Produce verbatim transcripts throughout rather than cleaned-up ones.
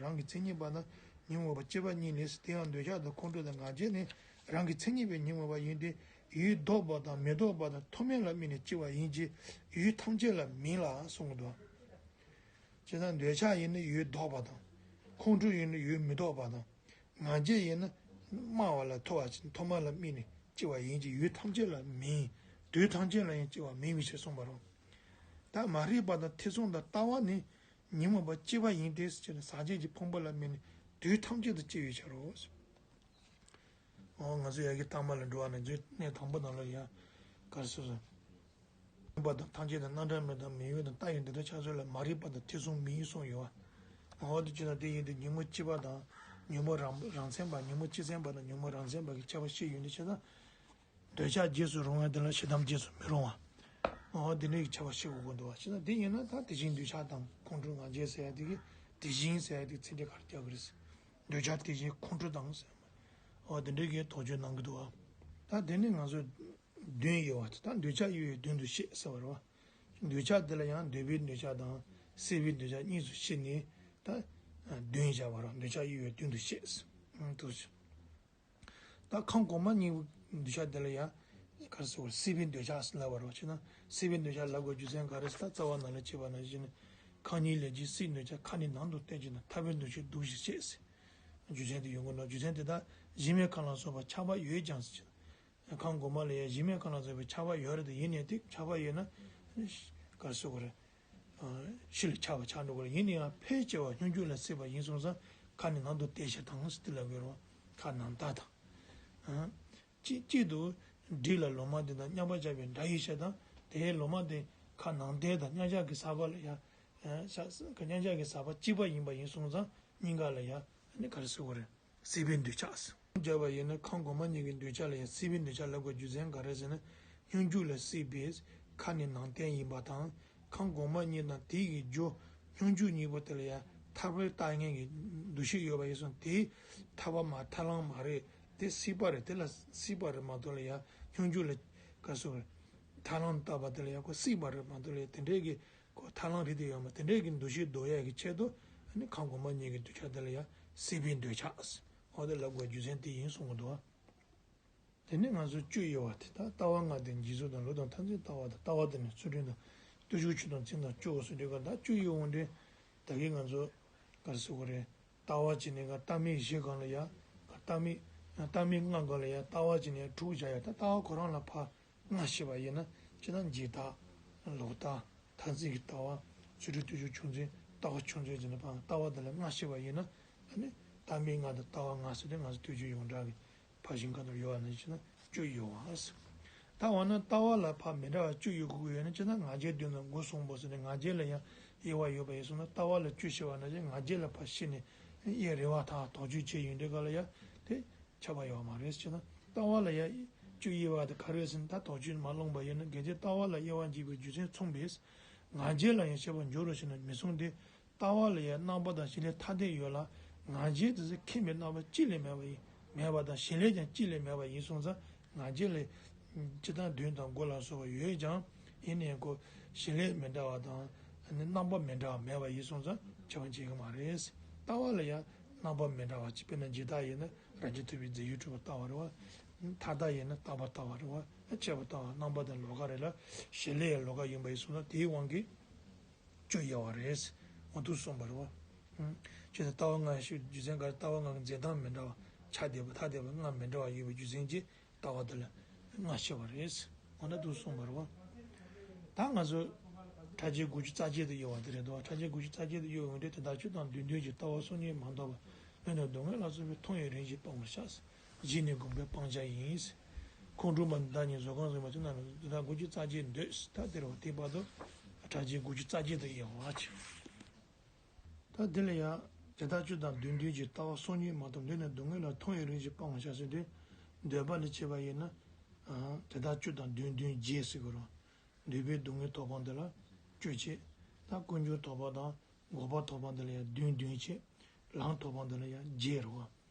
རང་གི་མཚན་ཉིད་པ་དང་ཉོན་མོངས་པ་སྐྱེ་བ་གཉིས་ལས། དེ་ཡང་འདོད་ཆགས་དང་ཁོང་ཁྲོ་དང་ང་རྒྱལ་ནི་རང་གི་མཚན་ཉིད་པའི་ཉོན་མོངས་པ་ཡིན་ཏེ། ཡུལ་ལྡོག་པ་དང་མི་ལྡོག་པ་དང་མཐོ་དམན་ལ་དམིགས་ནས་སྐྱེ་བ་ཡིན་གྱི། ཡུལ་ཐམས་ཅད་ལ་མིན་ལ་གསུངས་འདུག། བྱས་ཙང་འདོད་ཆགས་ཡིན་ན་ཡུལ་ལྡོག་པ་དང་། ཁོང་ཁྲོ་ཡིན་ན་ཡུལ་མི་ལྡོག་པ་དང་། ང་རྒྱལ་ཡིན་ན་དམའ་བ་ལ་མཐོ་བ་ཅིག་མཐོ་དམན་ལ་དམིགས་ནས་སྐྱེ་བ་ཡིན་གྱི། ཡུལ་ཐམས་ཅད་ལ་མིན། དུས་ཐམས་ཅད་ལ་ཡང་སྐྱེ་བ་མིན་མིན་ཞེས་གསུངས་པ་རེད། ད་མ་རིག་པ་དང་ཐེ་ཚོམ་དང་ལྟ་བ་ནི་ཉོན་མོངས་པ་སྐྱེ་བ་ཡིན་ཏེ་ཟེར་ནས་ཟག་བཅས་ཀྱི་ཕུང་པོ་ལ་དམིགས་ནས་དུས་ཐམས་ཅད་དུ་སྐྱེ་བའི་ཕྱིར་རོ། འོ་ང་ཚོ་ཡ་གི་ཐ་མ་ལ་འགྲོ་བ་ནི་ཚོའི་གནས་དང་པོ་ནང་ལ་ཡ་གར་སོ་སོ། ཉོན་མོངས་པ་དང་ཐམས་ཅད་དང་རྣམ་གྲངས་མེད་དང་མི་གཡོ་དང་ལྟ་བའི་འདི་དག་ཆ་ཚང་ལ་མ་རིག་པ་དང་ཐེ་ཚོམ་མིན་གསུངས་ཡོད་བ། འོ་དེ་ཅི་ན་དེ་ཡིན་དུས་ཉོན་མོངས་སྤྱི་པ་དང་ཉོན་མོངས་རང་རང་མཚན་པ། ཉོན་མོངས་སྤྱི་མཚན་པ་དང་ཉོན་མོངས་རང་མཚན་པ་གི་ཁྱད་པར་ཤེས་ཡོད་ནི་ཆ་ཚང་། འདོད་ཆགས་རྗེས་སུ་རུང་བ་དེ་ལ་ཞེ་སྡང་རྗེས་སུ་མི་རུང་བ། འོ་དེ་འདྲའི་ཁྱད་པར་ཤེས་དགོས་ཀྱི་འདུག་བ། ཞེ་ན་དེ་ཡིན་ན་ད་དེ་བཞིན་འདོད་ཆགས་དང་ཁོང་ཁྲོ་ང་རྒྱལ་ཟེར་ཡ་དེ་གི་དེ་བཞིན་ཟེར་ཡ་དེ་ཚིག་འགྲེལ་ག་རེ་རྒྱག་གི་རེད། འདོད་ཆགས་དེ་བཞིན་ཁོང་ཁྲོ་དང་ཟེར་བ། འོ་དེ་འདྲའི་གི་དོགས་གཅོད་གནང་གི་འདུག་བ། ད་དེ་ནི་ང་ཚོ་བདུན་ཡོད་བ། ད་འདོད་ཆགས་དབྱེ་བས་བདུན་དུ་བཤད་ཟེར་བ་རེད་བ། འདོད་ཆགས་དེ་ལ་ཡང་འདོད་པའི་འདོད་ཆགས་དང་སྲིད་པའི་འདོད་ཆགས་གཉིས་སུ་ཕྱེ་ནས་ད་བདུན་བཞག་པ་རེད་བ། འདོད་ཆགས་དབྱེ་བས་བདུན་དུ་བཤད་ཟེར། ད་ཁམས་གོང་མ་གཉིས་པོ་འདོད་ཆགས་དེ་ལ་ཡང་ག་རེ་ཟེར་བ། སྲིད་པའི་འདོད་ཆགས་ལབ་པ་རེད་བ། བྱས་ན་སྲིད་པའི་འདོད་ཆགས་ལབ་དགོས་རྒྱུ་མཚན་ག་རེ་ཟེར། ད་རྩ་བ་ནང་ལ་བྱས་པ་ནང་བཞིན་ནི། ཁམས་གཉིས་ལས་སྐྱེས་སྲིད་འདོད་ཆགས། ཁ་ནི་ནང་དུ་བསྟན་བྱས་ན། ཐར་པའི་འདུ་ཤེས་འདུག་ཞེས་བཤད་ཟེར། རྒྱུ་མཚན་དེ་ཡོང་གི་ནོ། རྒྱུ་མཚན་དེ་དག་གཞི་མེད་ཁམས་ལ་སོགས་པ་ཆགས་པ་ཡོད་ཀྱང་ཟེར། ཁམས་གོང་མ་ལ་ཡང་གཞི་མེད་ཁམས་ལ་སོགས་པའི་ཆགས་པ་ཡོད་རེད་དེ། ཡིན་ནའི་དེ་ཆགས་པ་ཡོད་ན་ག་རེ་ཟེར་དགོས་རེད། ཤི་ལ་ཆགས་པ་ཆགས་འགྲོ་གི་རེད། ཡིན་ན་ཡང་ཕལ་ཆེ་བ་སྙོམས་འཇུག་ལ་སྲིད་པ་ཡིན་སོང་ཙང་། ཁ་ནི་ནང་དུ་བསྟན་བྱས་དང་ཟེར་དེ་ལབ་དགོས་རེད། ཁ་ནང་ལྟ་དང་། གཅིག་གཅིག་ཏུ་འགྲིག་ལ་ལོ་མ་དེ་དང་མཉམ་པར་བཞག་པའི་སྒྲ་ཡི་ཤ་དང་། དེའི་ལོ་མ་དེ་ཁ་ནང་ལྟས་དང་མཉམ་བཞག་གི་ཟག་པ་ལ་ཡང་། མཉམ་བཞག་གི་ཟག་པ་གཅིག་པ་ཡིན་པ་ཡིན་སོང་ཙང་། གཉིས་ཀ་ལ་ཡང་ནི་ག་རེ་ཟེར་དགོས་རེད། སྲིད་པའི་འདོད་ཆགས། བརྒྱབ་པ་ཡིན་ན་ཁམས་གོང་མ་གཉིས་ཀྱི་འདོད་ཆགས་ལ་ཡང་སྲིད་པའི་འདོད་ཆགས་ལབ་དགོས་རྒྱུ་མཚན་ག་རེ་ཟེར་ན། སྙོམས་འཇུག་ལ་སྲིད་པས་ཁ་ནི་ནང་བསྟན་ཡིན་པ་དང་། ཁམས་གོང་མ་གཉིས་དང་དེ་ཡི་རྒྱུ་སྙོམས་འཇུག་གཉིས་པོ་དེ་ལ་ཡང་ཐར་པར་ལྟ་མཁན་གྱི་འདུ་ཤེས་ཡོད་པ་ཡིན་སོང་། དེ་ཐར་པ་མ་ཐར་ལམ་མ་རེད། དེ་སྲིད་པ་རེད། དེ་ལ་སྲིད་པ་རེད་མ་གཏོགས་ལ་ཡང་སྙོམས་འཇུག་ལ་ག་རེ་ཟེར་དགོས་རེད། ཐར་ལམ་བལྟ་བ་དེ་ལ་ཡང་ཁོ་སྲིད་པ་རེད་མ་གཏོགས་ལ་ཡང་དེ་འདྲའི་གི་ཁོ་ཐར་ལམ་རེད་དེ་ཡོད་མ། དེ་འདྲའི་གི་འདུ་ཤེས་ལྡོག་ཡག་གི་ཆེད་དུ་ཨ་ནི་ཁམས་གོང་མ་གཉིས་ཀྱི་འདོད་ཆགས་དེ་ལ་ཡང་སྲིད་པའི་འདོད་ཆགས། འོ་དེ་ལབ་དགོས་རྒྱུ་མཚན་དེ་ཡིན་གསུང་གི་འདུག་བ། དེ་ནས་ང་ཚོ་བཅུ་དབྱེ་བ་དེ་དག་ལྟ་བ་ལྔ་སྟེ་འཇིག་ཚོགས་དང་ལུས་དང་མཐར་འཛིན་ལྟ་བ་དང་། ལྟ་བ་དེ་ནི་ཚུལ་ཁྲིམས་དང་བརྟུལ་ཞུགས་ཆོས་དང་ཚིག་དང་སྤྱོད་པ་སོགས་དེ་ག་ད་བཅུ་དབྱེ་བ་འདི་ད་གིན་ང་ཚོ་ག་རེ་ཟེར་དགོས་རེད། ལྟ་བ་བྱས་ནས་ག་ལྟ་མིན་བཞི་སྒང་ལ་ཡ། ག་ལྟ་མིན་ལྟ་མིན་ལྔ་སྒང་ལ་ཡ། ལྟ་བ་བྱས་ནས་དྲུག་བཞག་ཡ། ད་ལྟ་བ་ཁོ་རང་ལ་ཕར་ལྔ་བཤད་པ་ཡིན་ན། སྤྱིར་བཏང་འཇིག་ལྟ། ལོག་ལྟ། མཐར་འཛིན་གྱི་ལྟ་བ། ཚུལ་ཁྲིམས་བརྟུལ་ཞུགས་ཆོས་འཛིན། ལྟ་བ་ཆོས་འཛིན་བྱས་ནས་ཕར་ལྟ་བ་དེ་ལ་ལྔ་བཤད་པ་ཡིན་ན། ཨ་ནི་ལྟ་མིན་ལྔ་དང་ལྟ་བ་ལྔ་ཟེར་ཏེ་ང་ཚོ་བསྟན་བཅོས་ཡོངས་གྲགས་ཀྱི་ཕར་ཞིང་ཁ་ནང་ཡོད་པ་ནང་བཞིན་ན་བཅུ་དབྱེ་བ། ད་འོ་ན་ལྟ་བ་ལ་ཕར་མི་འདྲ་བ་བཅུ་དབྱེ་དགོས་ཀྱི་ཡོད་ན། སྤྱིར་བཏང་ང་རྒྱལ་བདུན་དང་མགོ་གསུམ་པོ་ཟེར་ནས་ང་རྒྱལ་ལ་ཡང་དབྱེ་བ་ཡོད་པ་ཡིན་སོང་ན། ལྟ་བ་ལ་བཅུ་བཤད་པ་ནང་བཞིན་ང་རྒྱལ་ལ་ཕར་ཕྱེ་ནས་དབྱེ་རེ་བ་དང་དོགས་གཅོད་བྱས་ཡོང་དུས་ག་ལ་ཡ་དེ་ཁྱབ་པ་ཡོད་མ་རེད། ཅེ་ན་ལྟ་བ་ལ་ཡ་བཅུ་དབྱེ་བ་དེ་ག་རེ་ཟེར་ན། ད་དོགས་གཅོད་མ་སློང་པ་ཡིན་ན། གལ་ཏེ་ལྟ་བ་ལ་དབྱེ་བ་འབྱེད་པའི་རྒྱུ་མཚན་མཚུངས་པས་ང་རྒྱལ་ལ་ཡང་བཤད་པར་འགྱུར་རོ་ཞེ་ན་མི་མཚུངས་ཏེ། ལྟ་བ་ལ་ཡང་རྣམ་པ་དང་བྱེད་ལས་ཐ་དད་ཡོད་ལ། ང་རྒྱལ་དེ་ཚོ་ཁེངས་པའི་རྣམ་པ་གཅིག་ལས་མེད་པ་ཡིན། མེད་པ་དང་བྱེད་ལས་ཀྱང་གཅིག་ལས་མེད་པ་ཡིན་སོང་ཙང་། ང་རྒྱལ་ལ་སྤྱིར་བཏང་བདུན་དང་མགོ་ལ་སོགས་པ་ཡོད་ཀྱང་། ཡིན་ནའི་ཁོ་བྱེད་ལས་མི་འདྲ་བ་དང་། རྣམ་པ་མི་འདྲ་བ་མེད་པ་ཡིན་སོང་ཙང་ཁྱབ་པ་འབྱེད་ཀྱི་མ་རེད། ལྟ་བ་ལ་ཡང་རྣམ་པ་མི་འདྲ་བ་གཅིག་དཔེར་ན་འཇིག་ལྟ་ཡིན་ན་རང་རྒྱལ་ཐོབ་པའི་རྫས་ཡུལ་གྲུབ་པར་ལྟ་བ་རེད་བ། ཐ་དད་ཡིན་ན་རྟག་པར་ལྟ་བ་རེད་བ། ཁྱད་པར་ལྟ་བ་རྣམ་པ་དང་ལོགས་ཀ་རེད་ལ། བྱེད་ལས་ཡང་ལོགས་ཀ་ཡིན་པ་ཡིན་སོང་ན་དེའི་དབང་གིས་བཅུ་དབྱེ་བ་རེད། འོ་འདུག་གསུངས་པ་རེད་བ། ཅེས་ལྟ་བ་ལྔ་ཞེས་རྒྱུ་མཚན་ག་རེ། ལྟ་བ་ལྔ་གི་འཛིན་སྟངས་མི་འདྲ་བ། ཆ་འདྲ་བ་ཐ་དད་པ་ལྔ་མི་འདྲ་བ་ཡོད་པའི་རྒྱུ་མཚན་གྱིས་ལྟ་བ་དེ་ལ་ལྔ་བཤད་པ་རེད། འོ་ན་འདུག་གསུངས་པ་རེད་བ། ད་ང་ཚོ་ཕྲ་རྒྱས་དགུ་བཅུ་རྩ་བརྒྱད་དུ་དབྱེ་བ་དེ་རེད་དོ། ཕྲ་རྒྱས་དགུ་བཅུ་རྩ་བརྒྱད་དུ་དབྱེ་བའི་དེ་དག་ཆོས་དང་དོན་མཐུན་གྱི་ལྟ་བ་སོ་གཉིས་མ་གཏོགས་པ། ལུས་ནི་སྡུག་བསྔལ་ལ་སོགས་པས་མཐོང་བའི་རིམ་བཞིན་སྤང་བར་བྱ། བཞི་ནི་སྒོམ་པའི་སྤང་བྱ་ཡིན། ཁོང་ཁྲོ་མ་བདག་ཉིད་བཟོད་སྒོམ་བཟུང་བ་ཚོ་རྣམས་ལ་དེ་དག་དགུ་བཅུ་རྩ་བརྒྱད་འདོད། ད་དེ་རུ་དེ་བར་དུ་ཕྲ་རྒྱས་དགུ་བཅུ་རྩ་བརྒྱད་དུ་དབྱེ་བ་ཕྱེ། ད་དེ་ལ་ཡང་དེ་དག་ཆོས་དང་དོན་མཐུན་གྱི་ལྟ་བ་སོ་གཉིས་མ་གཏོགས་ལུས་ནི་སྡུག་བསྔལ་ལ་མཐོང་བའི་རིམ་བཞིན་སྤང་བར་བྱ་ཟེར་ཏེ། འདོད་པ་ལ་བྱེད་པ་ཡིན་ན། དེ་དག་ཆོས་དང་དོན་མཐུན་བརྒྱད་ཟེར་གི་རོ། འདོད་པའི་སྡུག་བསྔལ་ཐོབ་སྤང་དེ་ལ་བཅུ་བྱས། ད་ཀུན་འབྱུང་ཐོབ་སྤང་དང་འགོག་པ་ཐོབ་སྤང་དེ་ལ་ཡང་བདུན་བདུན་བྱས། ལམ་ཐོབ་སྤང་དེ་ལ་ཡང་བརྒྱད་རེད་བ།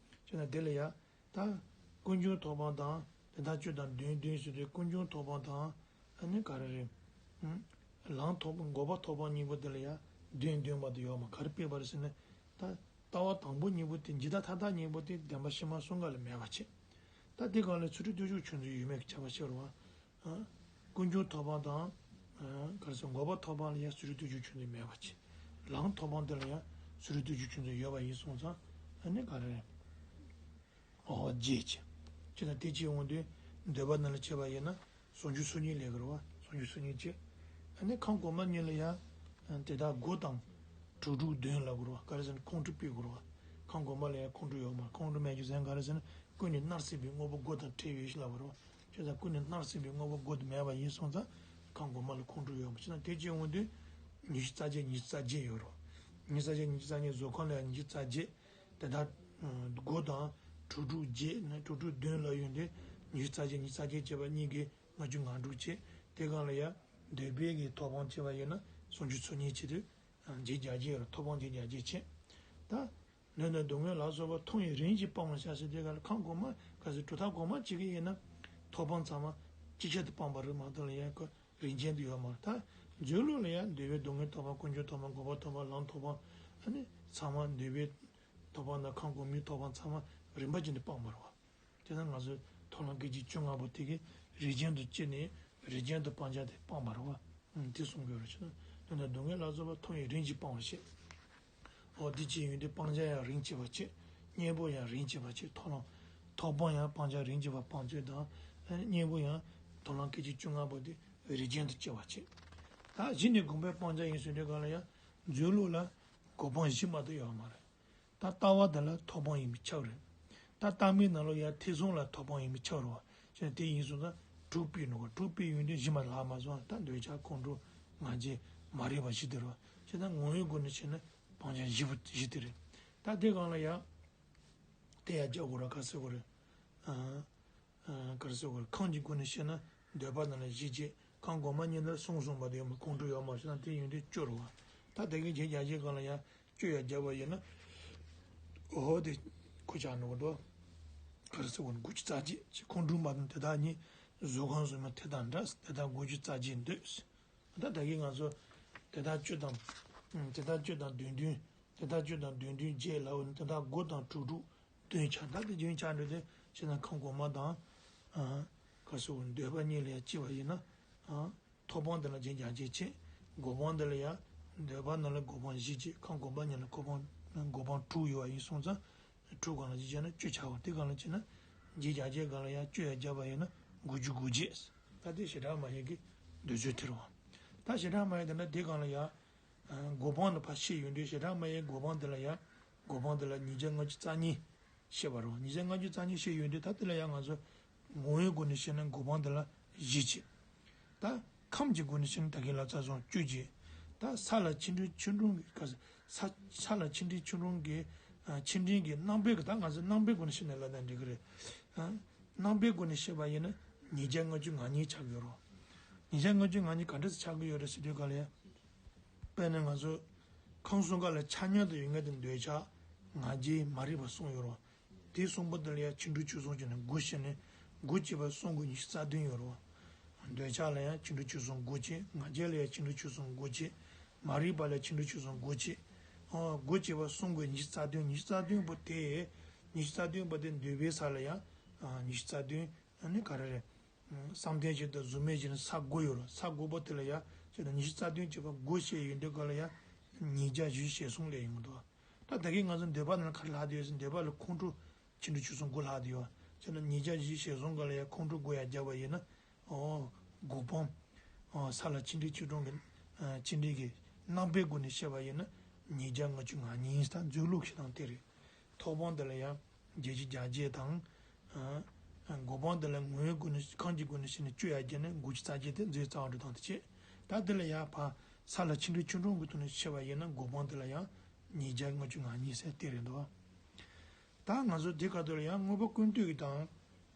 བྱས་ན་དེ་ལ་ཡང་ད་ཀུན་འབྱུང་ཐོབ་སྤང་དང་དེ་དག་ཆོས་དང་དོན་མཐུན་ཟེར་ཏེ་ཀུན་འབྱུང་ཐོབ་སྤང་དང་། ཨ་ནི་ག་རེ་རེད། ལམ་ཐོབ་འགོག་པ་ཐོབ་སྤང་གཉིས་པོ་དེ་ལ་ཡང་བདུན་བདུན་བར་དུ་ཡོད་མ། ག་རེ་སྤེལ་བ་རེད་ཟེར་ན། ད་ ལྟ་བ་དང་པོ་གཉིས་པོ་དེ་འཇིག་ལྟ་མཐའ་དག་གཉིས་པོ་དེ་བདེན་པ་ཕྱི་མ་གསུམ་ཀ་ལ་མེད་པ་བྱེད། ད་དེ་གང་ལ་ཚུལ་ཁྲིམས་བརྟུལ་ཞུགས་ཆོས་འཛིན་ཡོད་མེད་ཀྱི་ཁྱབ་པ་ཤེས་རོགས། ཀུན་འབྱུང་ཐོབ་པ་དང་། ག་རེ་ཟེར་འགོག་པ་ཐོབ་པ་ལ་ཡང་ཚུལ་ཁྲིམས་བརྟུལ་ཞུགས་ཆོས་འཛིན་མེད་པ་བྱེད། ལམ་ཐོབ་པ་འདི་ལ་ཡང་ཚུལ་ཁྲིམས་བརྟུལ་ཞུགས་ཆོས་འཛིན་ཡོད་པ་ཡིན་སོང་ཙང་ཨ་ནི་ག་རེ་རེད། འོ་བརྗེད་བྱེད། ཅེས་དང་དེ་ཅི་འོང་དུས་འདོད་པ་ནང་ལ་བྱས་པ་ཡིན་ན། ཟུང་འཇུག་ཚུལ་གཉིས་ལས་དགོས་རེད་བ། ཟུང་འཇུག་ཚུལ་གཉིས་བྱེད། ཨ་ནི་ཁམས་གོང་མ་གཉིས་ལ་ཡང་དེ་དག་དགུ་དང་དྲུག་དྲུག་བདུན་ལབ་དགོས་རེད་བ། ག་རེ་ཟེར་ན་ཁོང་ཁྲོ་སྤེལ་དགོས་རེད་བ། ཁམས་གོང་མ་ལ་ཡང་ཁོང་ཁྲོ་ཡོད་མ་རེད། ཁོང་ཁྲོ་མེད་རྒྱུ་མཚན་ག་རེ་ཟེར་ན་ཀུན་ནས་མནར་སྲིད་པའི་དངོས་པོ་དགུ་དང་བྲལ་ཡོད་ཞེས་ལབ་པ་རེད་བ། བྱས་ཙང་ཀུན་ནས་མནར་སྲིད་པའི་དངོས་པོ་དགུ་དེ་མེད་པ་ཡིན་སོང་ཙང་ཁམས་གོང་མ་ལ་ཁོང་ཁྲོ་ཡོད་མ་རེད། བྱས་ཙང་དེ་ཅི་འོང་དུས་ཉི་ཤུ་རྩ་བརྒྱད། ཉི་ཤུ་རྩ་བརྒྱད་ཡོད་རེད་བ། ཉི་ཤུ་རྩ་བརྒྱད། ཉི་ཤུ་རྩ་བརྒྱད། གཟུགས་ཁམས་ལ་ཡང་ཉི་ཤུ་རྩ་བརྒྱད། དེ་དག་དགུ་དང་དྲུག་དྲུག་བརྒྱད་ནས་དྲུག་དྲུག་བདུན་ལ་ཡོད་དེ། ཉི་ཤུ་རྩ་བརྒྱད། ཉི་ཤུ་རྩ་བརྒྱད་བྱས་པ་གཉིས་ཀྱིས་ལྔ་བཅུ་ང་དྲུག་བྱེད། དེ་གང་ལ་ཡང་འདོད་པའི་གི་ཐོབ་དབང་བྱས་པ་ཡིན་ན་ཟུང་འཇུག་ཚུལ་གཉིས་བྱེད་དུས་བརྒྱད་བརྒྱ་བརྒྱད་ཡོད་རེད། ཐོབ་དབང་བརྒྱད་བརྒྱ་བརྒྱད་བྱེད། ད་ལུས་དང་སྡུག་བསྔལ་ལ་སོགས་པ་མཐོང་བའི་རིམ་གྱིས་སྤང་བར་བྱ་ཟེར་དེ་ག་ལ་ཁམས་གོང་མ་ག་ཟེར་གྲུབ་མཐའ་གོང་མ་བྱེད་ཀྱི་ཡིན་ན་ཐོབ་དབང་ཚང་མ་ཅིག་ཆར་དུ་སྤངས་པ་རེད་མ་གཏོགས་ལ་ཡང་ཁོ་རིམ་ཅན་དུ་ཡོད་མ་རེད། ད་མཛོད་ལུགས་ལ་ཡང་འདོད་པའི་སྡུག་བསྔལ་ཐོབ་དབང་། ཀུན་འབྱུང་ཐོབ་དབང་། འགོག་པ་ཐོབ་དབང་། ལམ་ཐོབ་དབང་། ཨ་ནི་ཚང་མ་འདོད་པའི་ཐོབ་དབང་དང་ཁམས་གོང་མའི་ཐོབ་དབང་ཚང་མ་རིམ་པ་བཞིན་དུ་སྤངས་པ་རེད་བ། དེ་ན་ང་ཚོས་ཐོབ་ལམ་སྐད་ཅིག་བཅོ་ལྔ་པོ་དེ་གི་རིམ་ཅན་དུ་སྐྱེས་ནས་རིམ་ཅན་དུ་སྤང་བྱ་དེ་སྤངས་པ་རེད་བ། དེ་གསུང་དགོས་རེད་ཅེ་ན། དོན་དག་སྡུག་བསྔལ་ལ་སོགས་པ་མཐོང་བའི་རིམ་གྱིས་སྤང་བར་བྱེད། འོ་དེ་ཅི་ཡོང་དུས་སྤང་བྱ་ཡང་རིམ་གྱིས་པ་བྱེད། གཉེན་པོ་ཡང་རིམ་གྱིས་པ་བྱེད། ཐོབ་ལམ་ཐོབ་དབང་ཡང་སྤང་བྱ་རིམ་གྱིས་པ་སྤང་ཚུལ་དང་། གཉེན་པོ་ཡང་ཐོབ་ལམ་སྐད་ཅིག་བཅོ་ལྔ་པོ་དེ་རིམ་ཅན་དུ་སྐྱེ་བ་བྱེད། ད་གཞི་ནས་གོམས་པའི་སྤང་བྱ་ཡིན་ཟེར་དུས་ག་ལ་ཡང་མཛོད་ལུགས་ལ་གོ་འཕང་བཞི་མ་གཏོགས་ཡོད་མ་རེད། ད་ལྟ་བ་དེ་ལ་ཐོབ་དབང་ཡིན་པས་ཁྱབ་རེད། ད་ལྟ་མིན་ནང་ལོགས་ཡང་ཐེ་ཚོམ་ལ་ཐོབ་དབང་ཡིན་པས་ཁྱབ་རེད་བ། བྱས་ན་དེ་ཡིན་སོང་ཙང་དྲུག་སྤེལ་ནོ་ག་དྲུག་སྤེལ་ཡོང་དུས་བཞི་མ་ལྷག་མ་སོང་། ད་འདོད་ཆགས་ཁོང་ཁྲོ་ང་རྒྱལ་མ་རིག་པ་བཞི་དེ་རེད་བ། བྱས་ན་ངོ་བོའི་སྒོ་ནས་བཤད་ན་སྤང་བྱ་བཞི་པོ་བཞི་དེ་རེད། ད་དེ་གང་ལ་ཡང་དེ་ཡང་རྒྱག་དགོས་ར་ག་ཟེར་དགོས་རེད། ཨ། ག་རེ་ཟེར་དགོས་རེད། ཁམས་ཀྱི་སྒོ་ནས་བཤད་ན་འདོད་པ་རྣམས་ལ་བཞི་བྱེད། ཁམས་གོང་མ་གཉིས་ནི་གསུམ་གསུམ་པ་དེ་ཡོད་མ་ཁོང་ཁྲོ་ཡོད་མ་ཞེ་ན་དེ་ཡོང་དུས་བཅུ་རེད་བ། ད་དེ་གའི་བརྒྱད་བརྒྱ་བརྒྱད་གང་ལ་ཡང་བཅུ་ཡང་བརྒྱབ་པ་ཡིན་ན། འོ་དེ་ཁོ་ཆགས་འགྲོ་གི་འདུག་ག་རེ་ཟེར་དགོས་རེད། དགུ་བཅུ་རྩ་བརྒྱད་ཅེས་ཁོང་ཁྲོ་མ་དང་དེ་དག་གཉིས་གཟུགས་ཁམས་སོ་མ་དེ་དང་འདྲ། དེ་དག་དགུ་བཅུ་རྩ་བརྒྱད་འདོད། ད་ད་གིན་ང་ཚོ་དེ་དག་བཅུ་དང་། དེ་དག་བཅུ་དང་བདུན་བདུན། དེ་དག་བཅུ་དང་བདུན་བདུན་བརྒྱད་ལབ་ནས་དེ་དག་དགུ་དང་དྲུག་དྲུག་བདུན་ཆགས། ད་དེ་རྒྱུན་ཆགས་འགྲོ་དུས་ཕྱི་ནང་ཁམས་གོང་མ་དང་། ག་སོགས་འདོད་པ་གཉིས་ལ་ཡང་སྐྱེ་བ་ཡིན་ན། ཐོབ་དབང་དེ་ལ་བརྒྱད་བརྒྱ་བརྒྱད་བྱེད། འགོག་དབང་དེ་ལ་ཡང་འདོད་པ་རྣམས་ལ་འགོག་དབང་བཞི་བྱེད། ཁམས་གོང་མ་གཉིས་ལ་འགོག་དབང་འགོག་དབང་དྲུག་ཡོད་པ་ཡིན་སོང་ཙང་། དྲུག་གང་ལ་བཞི་བྱས་ན་བཅུ་ཆགས་པ་དེ་གང་ལ་བྱས་ན་བརྒྱད་བརྒྱ་བརྒྱད་གང་ལ་ཡང་བཅུ་ཡང་བརྒྱབ་པ་ཡིན་ན་དགུ་བཅུ་གོ་བརྒྱད། ད་དེ་བྱེ་བྲག་སྨྲ་བའི་གི་འདོད་ཚུལ་དེ་རེད་བ། ད་བྱེ་བྲག་སྨྲ་བའི་དེ་འདྲ་དེ་གང་ལ་ཡང་། འགོག་དབང་ནི་ཕར་ཕྱེ་ཡོང་དུས་བྱེ་བྲག་སྨྲ་བའི་འགོག་དབང་དེ་ལ་ཡང་འགོག་དབང་དེ་ལ་ཉིས་བརྒྱ་ལྔ་བཅུ་རྩ་གཉིས་བཤད་པ་རེད། ཉིས་བརྒྱ་ལྔ་བཅུ་རྩ་གཉིས་བཤད་ཡོང་དུས་ད་དེ་ལ་ཡང་ང་ཚོ་ངོ་བོའི་སྒོ་ནས་བཤད་ན་འགོག་དབང་དེ་ལ་བཞི་བྱེད། ད་ཁམས་ཀྱི་སྒོ་ནས་བཤད་ན་ད་གིན་ལབ་ཚར་སོང་བཅུ་བྱེད། ད་ས་ལ་ཆེ་འབྲིང་ཆུང་འབྲིང་གི་ས་ས་ལ་ཆེ་འབྲིང་ཆུང་འབྲིང་གི་ཆེ་འབྲིང་གི་རྣམ་པའི་གི་ད་ང་ཚོ་རྣམ་པའི་སྒོ་ནས་བཤད་ན་ལབ་ན་འགྲིག་གི་རེད། རྣམ་པའི་སྒོ་ནས་བཤད་པ་ཡིན་ན་ཉིས་བརྒྱ་ལྔ་བཅུ་ང་གཉིས་ཆགས་ཀྱི་ཡོད་རེད། ཉིས་བརྒྱ་ལྔ་བཅུ་ང་གཉིས་ག་འདྲ་སེ་ཆགས་ཀྱི་ཡོད་རེད་ཟེར་དུས་ག་ལ་ཡ། དཔེར་ན་ང་ཚོ་ཁམས་གསུམ་ཀ་ལ་ཆ་མཉམ་དུ་ཡོད་མཁན་དེ་འདོད་ཆགས་ང་རྒྱལ་མ་རིག་པ་གསུམ་ཡོད་རེད། དེ་གསུམ་པོ་དེ་ལ་ཡང་ཆེ་འབྲིང་ཆུང་གསུམ་བྱས་ནས་དགུ་བྱས་ནས་དགུ་བྱས་པ་གསུམ་དགུ་ཉི་ཤུ་རྩ་བདུན་ཡོད་རེད། འདོད་ཆགས་ལ་ཡང་ཆེ་འབྲིང་ཆུང་གསུམ་དགུ་བྱས། ང་རྒྱལ་ལ་ཡང་ཆེ་འབྲིང་ཆུང་གསུམ་དགུ་བྱས། མ་རིག་པ་ལ་ཆེ་འབྲིང་ཆུང་གསུམ་དགུ་བྱས། ཨོ་དགུ་བྱས་པ་གསུམ་དགུ་ཉི་ཤུ་རྩ་བདུན། ཉི་ཤུ་རྩ་བདུན་པོ་དེ། ཉི་ཤུ་རྩ་བདུན་པོ་དེ་འདོད་པའི་ས་ལ་ཡང་ཉི་ཤུ་རྩ་བདུན་ནི་ག་རེ་རེད། བསམ་གཏན་བཞི་དང་གཟུགས་མེད་བཞི་ནི་ས་དགུ་ཡོད་རེད། ས་དགུ་པོ་དེ་ལ་ཡང་ཟེར་ན་ཉི་ཤུ་རྩ་བདུན་བྱས་པ་དགུ་བྱས་ཡོང་དུས་ག་ལ་ཡང་ཉིས་བརྒྱ་བཞི་བཅུ་ཞེ་གསུམ་སླེབས་ཡོང་གི་འདུག་ད་ད་གིན་ང་ཚོ་འདོད་པ་ནང་ལ་ག་རེ་ལྷག་བསྡད་ཡོད་ཟེར་ན་འདོད་པ་ལ་ཁོང་ཁྲོ་ཆེ་འབྲིང་ཆུང་གསུམ་དགུ་ལྷག་བསྡད་ཡོད། བྱས་ན་ཉིས་བརྒྱ་བཞི་བཅུ་ཞེ་གསུམ་ག་ལ་ཡང་ཁོང་ཁྲོ་དགུ་ཡང་བརྒྱབ་པ་ཡིན་ན། ཨོ། འགོག་སྤང་། ཨོ་ས་ལ་ཆེ་འབྲིང་ཆུང་འབྲིང་གི། ཨ་ཆེ་འབྲིང་གི་རྣམ་པའི་སྒོ་ནས་བཤད་པ་ཡིན་ན་ཉིས་བརྒྱ་ལྔ་བཅུ་ང་གཉིས། ད་མཛོད་ལུགས་ཤིག་དང་དེ་རེད། ཐོབ་དབང་དེ་ལ་ཡང་བརྒྱད་ཅུ་གྱ་བརྒྱད་དང་། ཨ་འགོག་སྤང་དེ་ལ་ངོ་བོའི་སྒོ་ནས་ཁམས་ཀྱི་སྒོ་ནས་བཤད་ན་བཅུ་ཡར་བརྒྱབ་ནས་དགུ་བཅུ་རྩ་བརྒྱད་དེ་མཛོད་རྩ་བ་འགྲོ་སྟངས་དེ་བྱེད། ད་དེ་ལ་ཡང་ཕར་ས་ལ་ཆེ་འབྲིང་ཆུང་འབྲིང་གི་ཐོག་ནས་བཤད་པ་ཡིན་ན་འགོག་སྤང་དེ་ལ་ཡང་ཉིས་བརྒྱ་ལྔ་བཅུ་ང་གཉིས་ཟེར་དེ་རེད་འདུག་ད་ང་ཚོ་དེ་ག་དུས་ལ་ཡང་དངོས་པོ་ཀུན་བཏུས་ཀྱི་དང་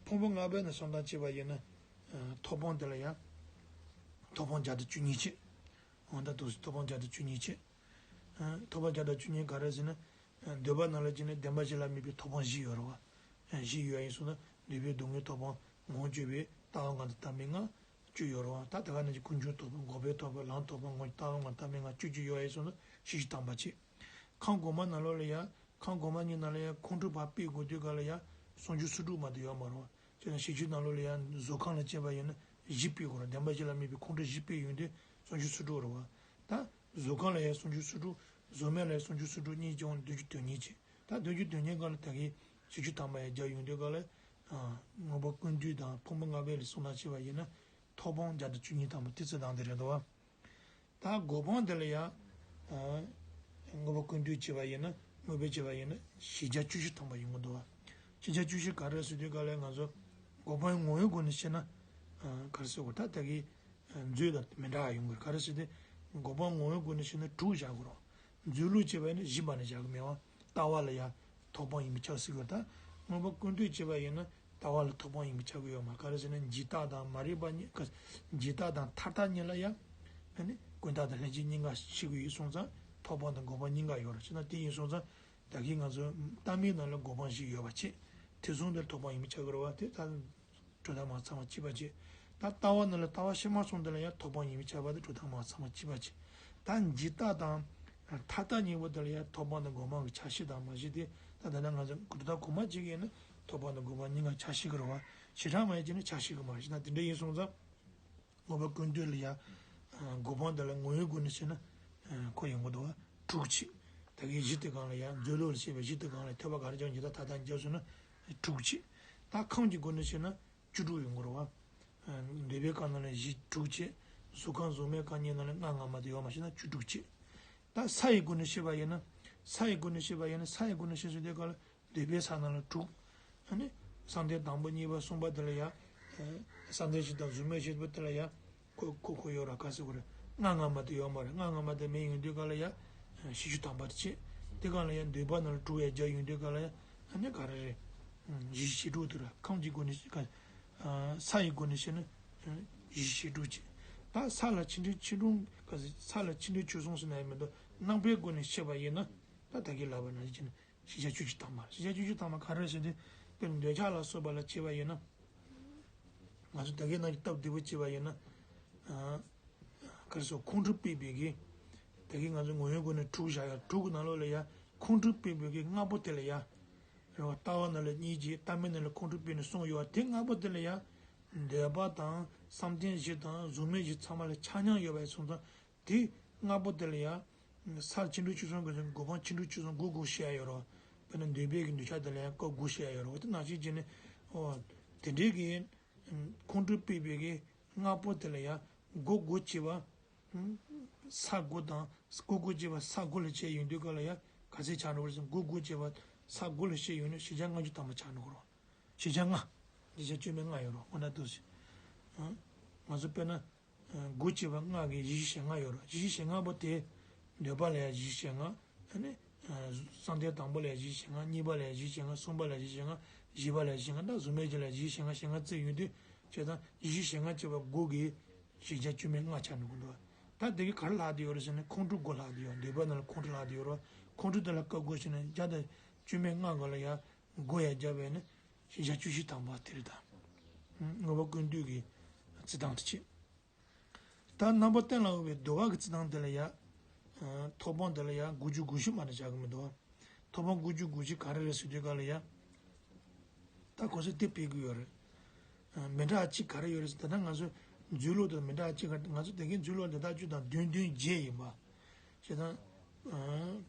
ཕུང་པོ་ལྔ་པའི་ནང་བསམ་བློ་བྱས་པ་ཡིན་ན། ཐོབ་དབང་དེ་ལ་ཡང་ཐོབ་དབང་བརྒྱ་དང་བཅུ་གཉིས་བྱེད། འོ་ད་དུ་ཐོབ་དབང་བརྒྱ་དང་བཅུ་གཉིས་བྱེད། ཐོབ་དབང་བརྒྱ་དང་བཅུ་གཉིས་ག་རེ་ཟེར་ན། འདོད་པ་རྣམས་ལ་བྱས་ནས་བདེན་པ་བཞི་ལ་དམིགས་པའི་ཐོབ་དབང་བཞི་ཡོད་རེད་བ། བཞི་ཡོད་ཡིན་སོང་ན་འདོད་པའི་སྡུག་བསྔལ་ཐོབ་དབང་ངོ་སྤྲོད་པའི་ལྟ་བ་ལྔ་དང་ལྟ་མིན་ལྔ་བཅུ་ཡོད་རེད་བ། ད་དེ་ག་ནང་བཞིན་ཀུན་འབྱུང་ཐོབ་དབང་འགོག་པའི་ཐོབ་དབང་ལམ་ཐོབ་དབང་ངོ་ལྟ་བ་ལྔ་ལྟ་མིན་ལྔ་བཅུ་བཅུ་ཡོད་ཡིན་སོང་ན་བཞི་བཞི་བཏང་པ་བྱེད། ཁམས་གོང་མ་ནང་ལོགས་ལ་ཡང་ ཁམས་གོང་མ་གཉིས་ནང་ལ་ཡང་ཁོང་ཁྲོ་ཕར་སྤེལ་དགོས་དུས་ག་ལ་ཡང་སུམ་ཅུ་སོ་དྲུག་མ་གཏོགས་ཡོད་མ་རེད་བ། བྱས་ན་བྱེ་བཅུའི་ནང་ལོགས་ལ་ཡང་གཟུགས་ཁམས་ལ་བྱས་པ་ཡིན་ན་བཞི་སྤེལ་དགོས་རེད། བདེན་པ་བཞི་ལ་དམིགས་པའི་ཁོང་ཁྲོ་བཞི་སྤེལ་ཡོང་དུས་སུམ་ཅུ་སོ་དྲུག་རེད་བ། ད་གཟུགས་ཁམས་ལ་ཡང་སུམ་ཅུ་སོ་དྲུག་གཟུགས་མེད་ལ་ཡང་སུམ་ཅུ་སོ་དྲུག་གཉིས་ཀྱང་བདུན་ཅུ་དོན་གཉིས་བྱས། ད་བདུན་ཅུ་དོན་གཉིས་སྒང་ལ་ད་གིན་བྱེ་བཅུ་ཐམ་པ་ཡང་བརྒྱབ་ཡོང་དུས་ག་ལ་ཨ་དངོས་པོ་ཀུན་བཏུས་དང་ཕུང་པོ་ལྔ་པའི་ལ་གསུངས་སྟངས་བྱས་པ་ཡིན་ན་ཐོབ་དཔང་བརྒྱ་དང་བཅུ་གཉིས་ཐམ་པ་དེ་ཚོ་དང་དེ་རེད་འདུག་བ། ད་སྒོམ་སྤང་དེ་ལ་ཡང་། ཨ་དངོས་པོ་ཀུན་བཏུས་བྱས་པ་ཡིན་ན་དངོས་པོ་བྱས་པ་ཡིན་ན་བཞི་བརྒྱ་བཅུ་བཞི་ཐམ་པ་ཡོང་གི་འདུག་བ། བཞི་བརྒྱ་བཅུ་བཞི་ག་རེ་ཟེར་དུས་ག་ལ་ང་ཚོ་སྒོམ་སྤང་ངོ་བོའི་སྒོ་ནས་བཤད་ན། ཨ་ག་རེ་ཟེར་དགོས་ད་ལྟ་གི་མཛོད་དང་མི་འདྲ་བ་ཡོང་གི་རེད། ག་རེ་ཟེར་དུས་སྒོམ་སྤང་ངོ་བོའི་སྒོ་ནས་བཤད་ན་དྲུག་བཞག་དགོས་རེད། མཛོད་ལུགས་བྱས་པ་ཡིན་ན་བཞི་མ་ནས་བཞག་གི་མེད་བ། ལྟ་བ་ལ་ཡང་ཐོབ་དཔང་ཡིན་པས་ཁྱབ་སྲིད་ཀྱི་ཡོད། ད་དངོས་པོ་ཀུན་བཏུས་བྱས་པ་ཡིན་ན་ལྟ་བ་ལ་ཐོབ་དཔང་ཡིན་པས་ཁྱབ་ཀྱི་ཡོད་མ་རེད། ག་རེ་ཟེར་ན་འཇིག་ལྟ་དང་མ་རིག་པ་གཉིས་ཀ། འཇིག་ལྟ་དང་མཐར་ཐུག་གཉིས་ལ་ཡང་ཨ་ནི་ཀུན་བཏགས་དང་ལྷན་སྐྱེས་གཉིས་ཀ་ཤེས་ཀྱི་ཡོད་སོང་ཙང་ཐོབ་དཔང་དང་སྒོམ་སྤང་གཉིས་ཀ་ཡོད་རེད། བྱས་ན་དེ་ཡིན་སོང་ཙང་ད་གིན་ང་ཚོ་ལྟ་མིན་ནང་ལ་སྒོམ་སྤང་བཞི་ཡོད་པ་བྱས། དེ་གསུམ་དེར་ཐོབ་དཔང་ཡིན་པས་ཁྱབ་ཀྱི་རེད་བ། དེ་ད། གྲུབ་མཐའ་མ་ཚང་མ་གཅིག་པ་བྱས། ད་ལྟ་བ་ནང་ལ་ལྟ་བ་ཕྱི་མ་གསུམ་དེ་ལ་ཡང་ཐོབ་དཔང་ཡིན་པས་ཁྱབ་པ་དེ་གྲུབ་མཐའ་མ་ཚང་མ་གཅིག་པ་བྱས། ད་འཇིག་ལྟ་དང་མཐའ་དག་གཉིས་པོ་དེ་ལ་ཡང་ཐོབ་དཔང་དང་སྒོམ་སྤང་གི་ཆ་ཤས་དང་མ་ཤས་དེ་ད་ད་ལྟ་ང་ཚོ་གྲུབ་མཐའ་གོང་མ་གཅིག་ཡིན་ན་ཐོབ་དཔང་དང་སྒོམ་སྤང་གཉིས་ཀ་ཆ་ཤས་ཀྱི་རེད་བ། བྱེ་བྲག་མ་ཡིན་གྱི་ནི་ཆ་ཤས་ཀྱི་མ་རེད། ད་དེ་འདྲ་ཡིན་སོང་ཙང་། དངོས་པོ་ཀུན་བཏུས་ལ་ཡང་། སྒོམ་སྤང་དེ་ལ་ངོ་བོའི་སྒོ་ནས་བཤད་ན། ཁོ་ཡོང་གི་འདུག་བ། དྲུག་བྱས། ད་གིན་བཞི་དེ་སྒང་ལ་ཡང་མཛོད་ལུགས་ལ་བཤད་པའི་བཞི་དེ་སྒང་ལ་ཐོས་པ་ག་རེ་ཀྱང་འཇིག་ལྟ་མཐའ་དག་བརྒྱབ་སོང་ན་དྲུག་བྱས། ད་ཁམས་ཀྱི་སྒོ་ནས་བཤད་ན་བཅུ་དྲུག་ཡོང་གི་རེད་བ། འདོད་པའི་ཁམས་ནང་ལ་བཞི་དྲུག་བྱས། གཟུགས་ཁམས་གཟུགས་མེད་ཁམས་གཉིས་ནང་ལ་ལྔ་ལྔ་མ་གཏོགས་ཡོད་མ་བཤད་ན་བཅུ་དྲུག་བྱས། ད་ས་ཡི་སྒོ་ནས་བཤད་པ་ཡིན་ན། ས་ཡི་སྒོ་ནས་བཤད་པ་ཡིན་ན་ས་ཡི་སྒོ་ནས་བཤད་སོང་དེ་སྒང་ལ། འདོད་པའི་ས་ནང་ལ་དྲུག་ཨ་ནི། བསམ་གཏན་དང་པོ་གཉིས་པ་གསུམ་པ་དེ་ལ་ཡ། བསམ་གཏན་བཞི་དང་གཟུགས་མེད་བཞི་པོ་དེ་ལ་ཡ། ཁོ་ཁོ་ཁོ་ཡོད་ར་ག་ཟེར་དགོས་རེད། ལྔ་ལྔ་མ་དེ་ཡོད་མ་རེད། ལྔ་ལྔ་མ་དེ་མེད་ཡོང་དུས་ག་ལ་ཡ། བཞི་བཅུ་ཐམ་པ་དེ་བྱས། དེ་ག་ལ་ཡ་འདོད་པ་ནང་ལ་དྲུག་ཡ་བརྒྱབ་ཡོང་དུས་ག་ལ་ཡ། ཨ་ནི་ག་རེ་རེད། བཞི་བཅུ་ཞེ་དྲུག་དེ་ར་ཁམས་ཀྱི་སྒོ་ནས་ཤེས་ག་ས་ཡི་སྒོ་ནས་བཤད་ན། བཞི་བཅུ་ཞེ་དྲུག་བྱས། ད་ས་ལ་ཆེ་འབྲིང་ཆེ་ཆུང་ག་ས་ལ་ཆེ་འབྲིང་ཆུང་གསུམ་ཟེར་ན་ཡང་མི་འདུག་རྣམ་པའི་སྒོ་ནས་བཤད་པ་ཡིན་ན། ད་ད་གིན་ལབ་པ་ནང་བཞིན་བྱས་ན། བཞི་བརྒྱ་བཅུ་བཞི་ཐམ་པ། བཞི་བརྒྱ་བཅུ་བཞི་ཐམ་པ་ག་རེ་ཟེར་དུས་དཔེར་ན་འདོད་ཆགས་ལ་སོགས་པ་ལ་བྱས་པ་ཡིན་ན། ང་ཚོ་ད་གིན་ནང་གི་སྟབས་བདེ་པོ་བྱས་པ་ཡིན་ན། ཨ། ག་རེ་ཟེར་ཁོང་ཁྲོ་སྤེལ་བའི་གི། ད་གིན་ང་ཚོ་ངོ་བོའི་སྒོ་ནས་དྲུག་བཞག་ཡ་དྲུག་གི་ནང་ལོགས་ལ་ཡ་ཁོང་ཁྲོ་སྤེལ་བའི་གི་ལྔ་པོ་དེ་ལ་ཡ། རེད་བ། ལྟ་བ་ནང་ལ་གཉིས་ཀྱིས་ལྟ་མིན་ནང་ལ་ཁོང་ཁྲོ་སྤེལ་ནས་གསུམ་ཡོད་བ། དེ་ལྔ་པོ་དེ་ལ་ཡ། འདོད་པ་དང་བསམ་གཏན་བཞི་དང་གཟུགས་མེད་བཞི་ཚང་མ་ལ་ཆ་མཉམ་ཡོད་པ་ཡིན་སོང་ཙང་། དེ་ལྔ་པོ་དེ་ལ་ཡང་། ས་ཆེ་འབྲིང་ཆུང་གསུམ་གྱི་སྒོམ་སྤང་ཆེ་འབྲིང་ཆུང་གསུམ་དགུ་དགུ་བཤད་ཡ་ཡོད་རེད། དཔེར་ན་འདོད་པའི་གི་འདོད་ཆགས་དེ་ལ་ཡང་སྐབས་དགུ་བཤད་ཡ་ཡོད་རེད། དེ་ནང་བཞིན་བྱས་ནས། ཨོ། དེ་འདྲའི་གི། ཁོང་ཁྲོ་སྤེལ་བའི་གི་ལྔ་པོ་དེ་ལ་ཡང་དགུ་དགུ་བྱས་པ། ས་དགུ་དང་། དགུ་དགུ་བྱས་པ་ས་དགུ་ལ་བྱས་ཡོང་དུས་ག་ལ་ཡང་ག་ཚད་ཆགས་འགྲོ་བ་རེད་ཟེར་ན། དགུ་དགུ་བྱས་པ་ས་དགུ་ལ་བྱས་ཡོང་ན་བཞི་བརྒྱ་ལྔ་བཅུ་ཐམ་པ་ཆགས་འགྲོ་གི་རེད། བཞི་བརྒྱ་ལྔ། བཞི་བརྒྱ་བཅུ་མེད་ལྔ་ཡོད་རེད། དངོས་གནས་འདུག་ཟེར། ང་ཚོ་དཔེར་ན། དགུ་བྱས་པ་ལྔ་གི་བཞི་བཞི་ཞེ་ལྔ་ཡོད་རེད། བཞི་བཞི་ཞེ་ལྔ་པོ་དེ། འདོད་པ་ལ་ཡང་བཞི་བཞི་ཞེ་ལྔ། ཨ་ནི། བསམ་གཏན་དང་པོ་ལ་ཡང་བཞི་བཞི་ཞེ་ལྔ། གཉིས་པ་ལ་ཡང་བཞི་བཞི་ཞེ་ལྔ། གསུམ་པ་ལ་ཡང་བཞི་བཞི་ཞེ་ལྔ། བཞི་པ་ལ་ཡང་བཞི་བཞི་ཞེ་ལྔ། ད་གཟུགས་མེད་བཞི་ལ་ཡང་བཞི་བཞི་ཞེ་ལྔ་ཞེ་ལྔ་བརྩིས་ཡོང་དུས། བྱས་ཙང་བཞི་བཞི་ཞེ་ལྔ་བྱས་པ་དགུ་གིས་བཞི་བརྒྱ་བཅུ་མེད་ལྔ་ཆགས་འགྲོ་གི་འདུག་ད་དེ་གིས་ག་རེ་ལྷག་བསྡད་ཡོད་རེད་ཟེར་ན་ཁོང་ཁྲོ་དགུ་ལྷག་བསྡད་ཡོད། འདོད་པ་ནང་ལ་ཁོང་ཁྲོ་ལྷག་བསྡད་ཡོད་རེད། ཁོང་ཁྲོ་དེ་ལ་སྐབས་དགུ་བྱས་ན་བརྒྱ་དང་བཅུ་མེད་ལྔ་ག་ལ་ཡང་དགུ་ཡང་བརྒྱབ་པས་ན་བཞི་བརྒྱ་བཅུ་བཞི་ཐམ་པ་དེ་རེད་ད། དངོས་པོ་ཀུན་བཏུས་ཀྱི་རྩི་སྟངས་དེ་བྱས། ད་རྣམ་པ་གཏན་ལ་དབབ་པའི་འདོད་པ་གི་རྩི་སྟངས་དེ་ལ་ཡ། ཐོབ་དཔང་དེ་ལ་ཡ་དགུ་བཅུ་དགུ་བཅུ་མ་ནས་བཞག་གི་མི་འདུག་ཐོབ་དཔང་དགུ་བཅུ་དགུ་བཅུ་ག་རེ་རེད་ཟེར་དུས་ག་ལ་ཡ། ད་གོ་ས་དེ་སྤེལ་གི་ཡོད་རེད། མི་འདྲ་གཅིག་ག་རེ་ཡོད་རེད་ཟེར་ད་ལྟ་ང་ཚོ་མཛོད་ལུགས་དང་མི་འདྲ་གཅིག་ག་ང་ཚོ་དེ་གའི་མཛོད་ལུགས་འདི་དག་བཅུ་དང་བདུན་བདུན་བརྒྱད་ཡིན་པ། བྱས་ཙང་།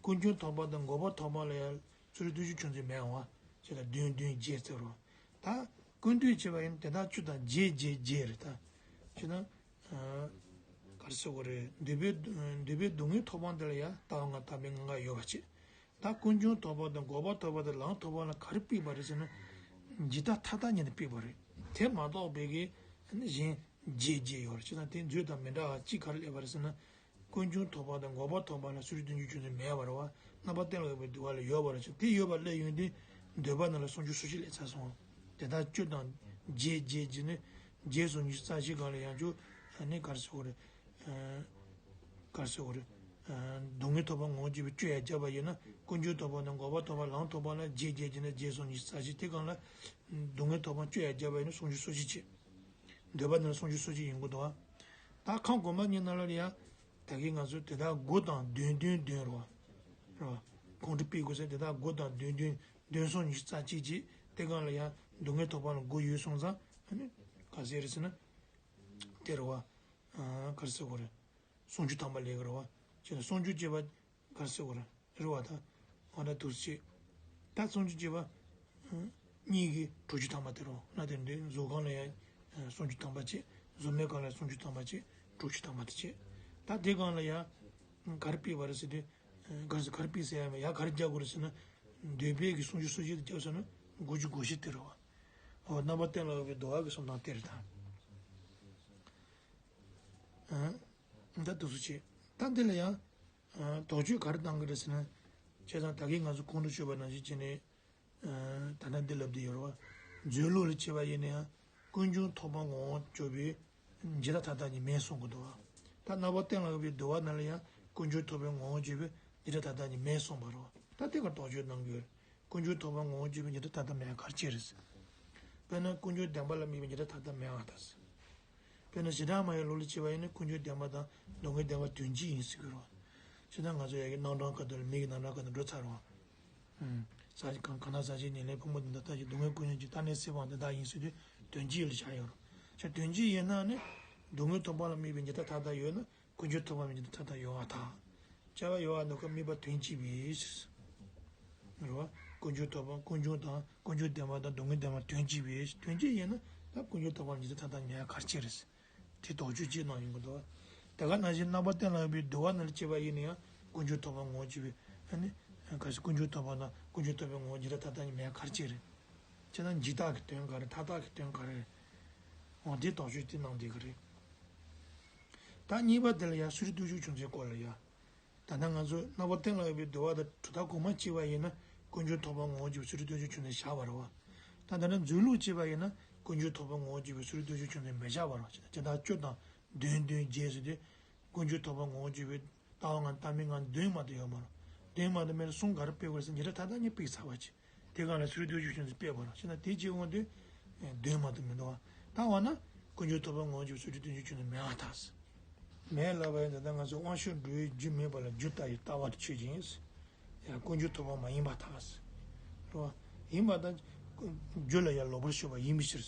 ཀུན་འབྱུང་ཐོབ་དཔང་དང་འགོག་པ་ཐོབ་དཔང་ལ་ཡ། ཚུལ་ཁྲིམས་བདུན་ཅུ་ཆོས་འཛིན་མེད་འོང་བ། བྱས་ཙང་བདུན་བདུན་བརྒྱད་ཟེར་རོ། ད། ཀུན་བཏུས་བྱས་པ་ཡིན་དེ་དག་བཅུ་དང་བརྒྱད་བརྒྱད་བརྒྱད་རེད་ད། བྱས་ན། ག་རེ་ཟེར་དགོས་རེད། འདོད་པའི་འདོད་པའི་སྡུག་བསྔལ་ཐོབ་དཔང་དེ་ལ་ཡང་ལྟ་བ་ལྔ་དག་པའི་ལྔ་ཀ་ཡོད་པ་བྱས། ད་ཀུན་འབྱུང་ཐོབ་དཔང་དང་འགོག་པ་ཐོབ་དཔང་དང་ལམ་ཐོབ་དཔང་ལ་ག་རེ་སྤེལ་བ་རེད་ཟེར་ན། འཇིག་ལྟ་མཐའ་དག་གཉིས་ལ་སྤེལ་བ་རེད། དེ་མ་གཏོགས་པའི་གི་གཞན་བརྒྱད་བརྒྱད་ཡོད་རེད། བྱས་ཙང་དེ་མཛོད་དང་མི་འདྲ་བ་གཅིག་ག་རེ་སླེབས་པ་རེད་ཟེར་ན། ཀུན་འབྱུང་ཐོབ་དཔང་དང་འགོག་པ་ཐོབ་དཔང་ལ་ཚུལ་ཁྲིམས་བདུན་ཅུ་ཆོས་འཛིན་མེད་པ་རེད་བ། རྣམ་པ་གཏན་ལ་དབབ་པའི་འདུལ་བ་ལ་ཡོད་པ་རེད། བྱས་ཙང་དེ་ཡོད་པ་སླེབས་ཡོང་དུས་འདོད་པ་ནང་ལ་སུམ་ཅུ་སོ་གཅིག་སླེབས་ཚར་སོང་། དེ་དག་བཅུ་དང་བརྒྱད་བརྒྱད་བརྒྱད་ནི་བརྒྱད་སོང་ཉི་ཤུ་རྩ་གཅིག་སྒང་ལ་ཡང་བཅུ། ཨ་ནི་ག་རེ་ཟེར་དགོས་རེད། ག་རེ་ཟེར་དགོས་རེད། སྡུག་བསྔལ་ཐོབ་དཔང་ངོ་བོ་བརྒྱད་པོ་བཅུ་ཡང་བརྒྱབ་པ་ཡིན་ན་ཀུན་འབྱུང་ཐོབ་དཔང་དང་འགོག་པ་ཐོབ་དཔང་ལམ་ཐོབ་དཔང་ལ་བརྒྱད་བརྒྱད་བརྒྱད་ནི་བརྒྱད་སོང་ཉི་ཤུ་རྩ་གཅིག་དེ་སྒང་ལ། སྡུག་བསྔལ་ཐོབ་དཔང་བཅུ་ཡང་བརྒྱབ་པ་ཡིན་ན་སུམ་ཅུ་སོ་གཅིག་བྱས། འདོད་པ་ནི་སུམ་ཅུ་སོ་གཅིག་ཡིན་དགོས་འདུག་བ། ད་ཁམས་གོང་མ་གཉིས་ནང་ལ་ཡང་། ད་གིན་ང་ཚོས་དེ་དག་དགུ་དང་བདུན་བདུན་བདུན་རེད་བ། རེད་བ། གོང་དུ་སྤེལ་དགོས་ཟེར་དེ་དག་དགུ་དང་བདུན་བདུན་བདུན་གསུམ་ཉི་ཤུ་རྩ་གཅིག་བྱས་དེ་སྒང་ལ་ཡང་སྡུག་བསྔལ་ཐོབ་པ་ལ་དགུ་ཡོད་སོང་ཙང་ཨ་ནི་ག་ཟེར་རེད་ཟེར་ན། དེ་རེད་བ། ཨ་ག་རེ་ཟེར་དགོས་རེད། སུམ་ཅུ་ཐམ་པ་ལས་ཀྱི་རེད་བ། བྱས་ན་སུམ་ཅུ་བྱས་པ་ག་རེ་ཟེར་དགོས་རེད། རེད་བ་ད། འོ་ན་འདུག་སེ་བྱས། ད་སུམ་ཅུ་བྱས་པ། ཨ་གཉིས་ཀྱིས་དྲུག་ཅུ་ཐམ་པ་དེ་རེད་བ། ན་དེ་འདྲའི་གཟུགས་སྒང་ལ་ཡང་ཨ་སུམ་ཅུ་ཐམ་པ་བྱས། གཟུགས་མེད་སྒང་ལ་སུམ་ཅུ་ཐམ་པ་བྱས། དྲུག་ཅུ་ཐམ་པ་དེ་བྱས། ད་དེ་སྒང་ལ་ཡང་ག་རེ་སྤེལ་བ་རེད་ཟེར་དུས། ག་རེ་ག་རེ་སྤེལ་ཟེར་ཡ་མེད། ཡ་ག་རེ་རྒྱག་དགོས་རེད་ཟེར་ན། འདོད་པའི་གི་སུམ་ཅུ་སོ་བཞི་དེ་རྒྱབ་སོང་ན་དགུ་བཅུ་གོ་བཞི་དེ་རེད་བ། འོ་རྣམ་པར་གཏན་ལ་དབབ་པའི་དུ་བ་གི་གསུམ་དང་དེ་རེད་ད། ཨ་ད་འདུག་སེ་བྱས། ད་འདི་ལ་ཡང་ཨ་དོགས་གཅོད་ག་རེ་གཏང་གི་རེད་ཟེར་ན། བྱས་ཙང་ད་གིན་ང་ཚོ་གོང་དུ་ཞུས་པ་ནང་བཞིན་བྱས་ནས། ཨ་ད་ལྟ་འདི་ལབ་བསྡད་ཡོད་རེད་བ། མཛོད་ལུགས་ལ་བྱས་པ་ཡིན་ན་ཡང་ཀུན་འབྱུང་ཐོབ་པ་ངོ་བོར་གྱུར་པའི་འཇིག་རྟེན་མཐའ་དག་ཉིད་མེད་གསུང་གི་འདུག་བ། ད་རྣམ་པར་གཏན་ལ་དབབ་པའི་འདུལ་བ་ནང་ལ་ཡང་ཀུན་འབྱུང་ཐོབ་པའི་ངོ་བོར་གྱུར་པའི་འཇིག་རྟེན་མཐའ་དག་ཉིད་མེད་གསུངས་པ་རེད་བ། ད་དེ་གར་དོགས་གཅོད་གནང་གི་ཡོད་རེད། ཀུན་འབྱུང་ཐོབ་པ་ངོ་བོར་གྱུར་པའི་འཇིག་རྟེན་མཐའ་དག་མེད་པ་ག་རེ་བྱས་རེད། དཔེར་ན་ཀུན་འབྱུང་བདེན་པ་ལ་དམིགས་པའི་འཇིག་རྟེན་མཐའ་དག་མེད་པ་དང་། དཔེར་ན་བྱེ་བྲག་སྨྲ་བའི་ལུགས་ལ་བྱས་པ་ཡིན་ན་ཀུན་འབྱུང་བདེན་པ་དང་སྡུག་བསྔལ་བདེན་པ་དོན་གཅིག་ཡིན་ཟེར་གྱི་རེད། བྱས་ཙང་ང་ཚོ་ཡ་གི་རྣམ་གྲངས་ཁ་ཐུག་ལ་མིག་གི་རྣམ་གྲངས་ཁ་ཐུག་འགྲོ་ཚར་རེད། ཟ་གང་གང་ན་ཟ་བྱེད་ཉེར་ལེན་ཕུང་པོ་འདི་དག་ལྟ་ཞིང་སྡུག་བསྔལ་ཀུན་སྙོམས་ཀྱི་རྟ་ནི་སྲེད་པའང་དེ་དག་ཡིན་ཟེར་དུས་དོན་གཅིག་ལ་བཞག་ཡོད་རེད། བྱས་དོན་གཅིག་ཡིན་ན་ནི་སྡུག་བསྔལ་ཐོབ་པ་ལ་དམིགས་པའི་འཇིག་རྟེན་མཐའ་དག་ཡོད་ན། ཀུན་འབྱུང་ཐོབ་པ་མིན་འཇིག་རྟེན་མཐའ་དག་ཡོད་པར་ཐལ། བྱ་བ་ཡོད་པར་འདོད་ཀྱང་དམིགས་པ་དོན་གཅིག་པས། རེད་བ། ཀུན་འབྱུང་ཐོབ་པ་ཀུན་འབྱུང་དང་ཀུན་འབྱུང་བདེན་པ་དང་སྡུག་བསྔལ་བདེན་པ་དོན་གཅིག་པས། དོན་གཅིག་ཡིན་ན་ད་ཀུན་འབྱུང་ཐོབ་པ་མིན་འཇིག་རྟེན་མཐའ་དག་ཉེ་བར་ག་རེ་བྱས་རེད། དེ་དོགས་གཅོད་གཅིག་གནང་ཡོང་གི་འདུག་བ། དེ་ག་ནང་བཞིན་རྣམ་པར་གཏན་ལ་དབབ་པའི་འདུལ་བ་ནང་ལ་བྱས་པ་ཡིན་ན་ཡང་ཀུན་འབྱུང་ཐོབ་པ་ངོ་བོར་གྱུར་པའི་ཨ་ནི། གལ་སྲིད་ཀུན་འབྱུང་ཐོབ་པ་དང་ཀུན་འབྱུང་ཐོབ་པའི་ངོ་བོ་འཇིག་རྟེན་མཐའ་དག་ཉིད་མེད་པ་ག་རེ་བྱས་རེད། བྱས་ན་འཇིག་ལྟ་གི་དོན་ག་རེ་མཐའ་དག་གི་དོན་ག་རེ་རེད། འོ་དེ་དོགས་གཅོད་དེ་གནང་བསྡད་ཀྱི་རེད། ད་གཉིས་པ་དེ་ལ་ཡང་སོ་རིག་སྟོབས་འབྱོར་ཆུང་མཚོའི་སྐོར་ལ་ཡ། ད་ལྟ་ང་ཚོས་རྣམ་པར་གཏན་ལ་དབབ་པའི་འདུལ་བ་དང་གྲུབ་མཐའ་གོང་མ་བྱས་པ་ཡིན་ན་ཀུན་འབྱུང་ཐོབ་པ་ངོ་བོར་གྱུར་པའི་སོ་རིག་སྟོབས་འབྱོར་ཆུང་མཚོ་བཞག་པ་རེད་བ། ད་ད་ལྟ་མཛོད་ལུགས་བྱས་པ་ཡིན་ན་ཀུན་འབྱུང་ཐོབ་པ་ངོ་བོར་གྱུར་པའི་སོ་རིག་སྟོབས་འབྱོར་ཆུང་མཚོ་མི་བཞག་པ་རེད་བ། བྱས་ན་དེ་དག་བཅུ་དང་བདུན་བདུན་བརྒྱད་ཟེར་དུས་ཀུན་འབྱུང་ཐོབ་པ་ངོ་བོར་གྱུར་པའི་ལྟ་བ་ལྔ་ལྟ་མིན་ལྔ་བདུན་མ་གཏོགས་ཡོད་མ་རེད། བདུན་མ་གཏོགས་མེད་ན་གསུམ་ག་རེ་སྤེལ་དགོས་རེད་ཟེར་ན་འཇིག་རྟེན་མཐའ་དག་ཉིད་སྤེལ་ཚར་བ་བྱས། དེ་སྒང་ལ་སོ་རིག་སྟོབས་འབྱོར་ཆུང་མཚོ་སྤེལ་བ་རེད། བྱས་ན་དེ་བྱེད་འོང་དུས་བདུན་མ་གཏོགས་མི་འདུག་བ། ད་འོ་ན་ཀུན་འབྱུང་ཐོབ་པ་ངོ་བོར་གྱུར་པའི་སོ་རིག་སྟོབས་འབྱོར་ཆུང་མཚོ་མེད་པར་ཐལ། མེད་ལབ་པ་ཡིན་ད་ལྟ་ང་ཚོ་དབང་ཕྱུག་འགྲོ་བའི་རྒྱུ་མེད་པ་ལ་རྒྱུ་ལྟ་བའི་ལྟ་བ་དེ་ཆོས་ཅན། ཡང་ཀུན་འབྱུང་ཐོབ་པ་མ་ཡིན་པར་ཐལ། རེད་བ། ཡིན་པ་དང་། རྒྱུ་ལ་ཡང་ལོག་པར་ཞུགས་པ་ཡིན་པའི་ཕྱིར།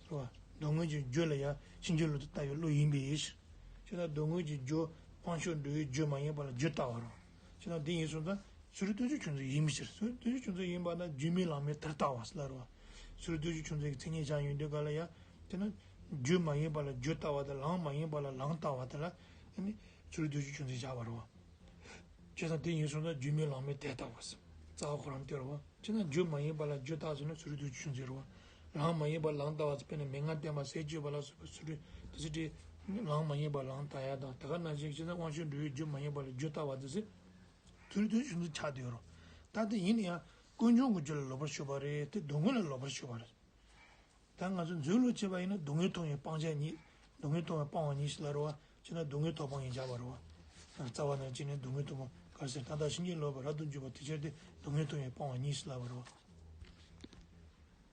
རེད་བ། སྡུག་བསྔལ་གྱི་རྒྱུ་ལ་ཡང་ཕྱིན་ཅི་ལོག་ཏུ་ལྟ་བའི་བློ་ཡིན་པའི་ཕྱིར། བྱས་ན་སྡུག་བསྔལ་གྱི་རྒྱུ་དབང་ཕྱུག་འགྲོ་བའི་རྒྱུ་མ་ཡིན་པ་ལ་རྒྱུ་ལྟ་བ་རེད། བྱས་ན་དེ་ཡིན་སོང་ཙང་སོ་རིག་སྟོབས་འབྱོར་ཆུང་མཚོ་ཡིན་པའི་ཕྱིར། སོ་རིག་སྟོབས་འབྱོར་ཆུང་མཚོ་ཡིན་པ་ན་རྒྱུ་མེད་ལམ་མེད་དེར་ལྟ་བ་ཟེར་ལ་རེད་བ། སོ་རིག་སྟོབས་འབྱོར་ཆུང་མཚོ་གི་མཚན་ཉིད་སྦྱར་ཡོང་དུས་ག་ལ་ཡང་། དེ་ནི་རྒྱུ་མ་ཡིན་པ་ལ་རྒྱུ་ལྟ་བ་དང་ལམ་མ་ཡིན་པ་ལ་ལམ་ལྟ་བ་དེ་ལ་ནི་སོ་རིག་སྟོབས་འབྱོར་ཆུང་མཚོ་བཞག་པ་རེད་བ། བྱས་ཙང་དེ་ཡིན་སོང་ཙང་རྒྱུ་མེད་ལམ་མེད་དེར་ལྟ་བ་ཟེར། རྩ་བ་ཁོ་རང་དེ་རེད་བ། བྱས་ན་རྒྱུ་མ་ཡིན་པ་ལ་རྒྱུ་ལྟ་ཟེར་ན་སོ་རིག་སྟོབས་འབྱོར་ཆུང་མཚོ་རེད་བ། ལམ་མ་ཡིན་པ་ལམ་ལྟ་བ་ཟེར་དཔེར་ན་མན་ངག་བསྟན་པ་ཟས་སྤྱོད་པ་ལ་སོགས་པ་སོ་རིག་དེ་ཚོ་དེ་ལམ་མ་ཡིན་པ་ལམ་ལྟ་ཡ་དང་དེ་ག་ནང་བཞིན་བྱས་ན་དབང་ཕྱུག་འགྲོ་བའི་རྒྱུ་མ་ཡིན་པ་ལ་རྒྱུ་ལྟ་བ་དེ་ཚོ་སོ་རིག་སྟོབས་འབྱོར་ཆུང་མཚོ་ཆགས་བསྡད་ཡོད་རེད། ད་དེ་ཡིན་ན་ཡང་ཀུན་འབྱུང་གི་རྒྱུ་ལ་ལོག་པར་ཞུགས་པ་རེད་དེ་སྡུག་བསྔལ་ལ་ལོག་པར་ཞུགས་པ་རེད། ད་ང་ཚོ་མཛོད་ལུགས་བྱས་པ་ཡིན་ན་སྡུག་བསྔལ་མཐོང་བས་སྤང་བྱ་ཉིད། སྡུག་བསྔལ་མཐོང་བས་སྤང་བ་ཉིད་ཟེར་ལབ་རེད་བ། བྱས་ན་སྡུག་བསྔལ་ཐོབ་སྤང་ཡིན་བྱ་བ་རེད་བ། རྩ་བ་ནས་བྱས་ནས་སྡུག་བསྔལ་ཐོབ་སྤང་ག་རེ་ཟེར་མཐའ་དག་ཕྱིན་ཅི་ལོག་པའི་རབ་ཏུ་འཇུག་པ་དེ་ཕྱིར་ཏེ་སྡུག་བསྔལ་མཐོང་བས་སྤང་བ་ཉིད་ཟེར་ལབ་པ་རེད་བ།